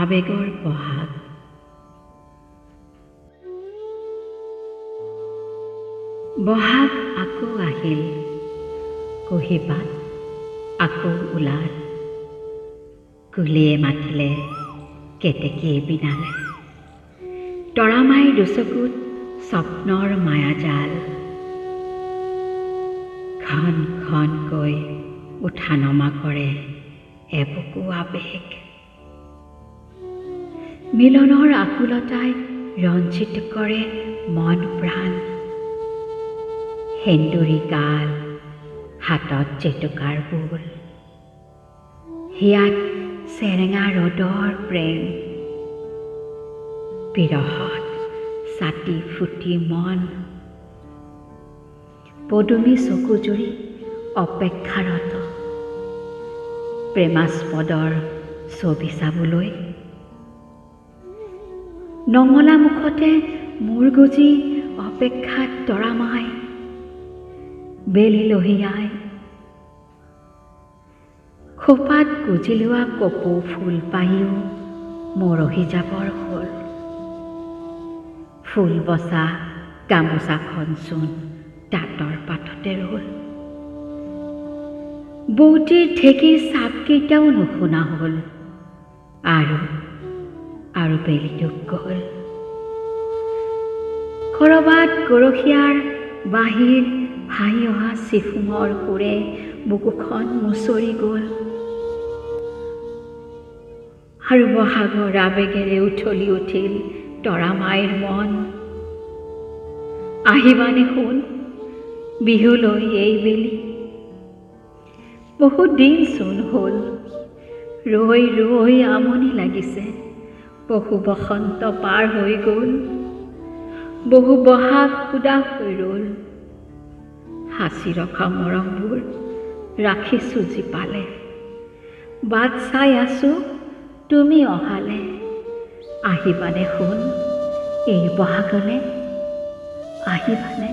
আবেগৰ বহাগ। বহাগ আকৌ আহিল, কুঁহিপাত আকৌ ওলাল, কুলিয়ে মাতিলে, কেতেকীয়ে বিনালে, তৰামাইৰ দুচকুত স্বপ্নৰ মায়াজাল। ঘন ঘনকৈ উঠা নমা কৰে এবুকু আবেগ। মিলনৰ আকুলতাই ৰঞ্জিত কৰে মন প্ৰাণ। সেন্দুৰী গাল, হাতত জেতুকাৰ বোল, হিয়াত চেৰেঙা ৰ'দৰ প্ৰেম। বিৰহত ছাটি ফুটি মন, পদুমী চকুজুৰি অপেক্ষাৰত প্ৰেমাস্পদৰ ছবি চাবলৈ। নঙলা মুখতে মূৰ গুজি অপেক্ষাত তৰামাই বেলি লহিয়াই। খোপাত গুজি লোৱা কপৌ ফুল পাহিও মৰহি যাবৰ হ'ল। ফুল বচা গামোচাখনচোন তাঁতৰ পাততে ৰ'ল। বৌতিৰ ঢেঁকীৰ চাপকেইটাও নুশুনা হ'ল আৰু আৰু বেলিটো গ'ল। ক'ৰবাত গৰখীয়াৰ বাঁহীৰ ভাঁহি অহা চিফুঙৰ সুৰে বুকুখন মুচৰি গ'ল। আৰু বহাগৰ আবেগেৰে উথলি উঠিল তৰামাইৰ মন। আহিবানে সোণ বিহুলৈ এই বেলি? বহুত দিন চোন হ'ল, ৰৈ ৰৈ আমনি লাগিছে। বহু বসন্ত পাৰ হৈ গ'ল, বহু বহাগ উদাস হৈ ৰ'ল। সাঁচি ৰখা মৰমবোৰ ৰাখিছোঁ জীপালে, বাট চাই আছোঁ তুমি অহালে। আহিবানে সোণ এই বহাগলে? আহিবানে?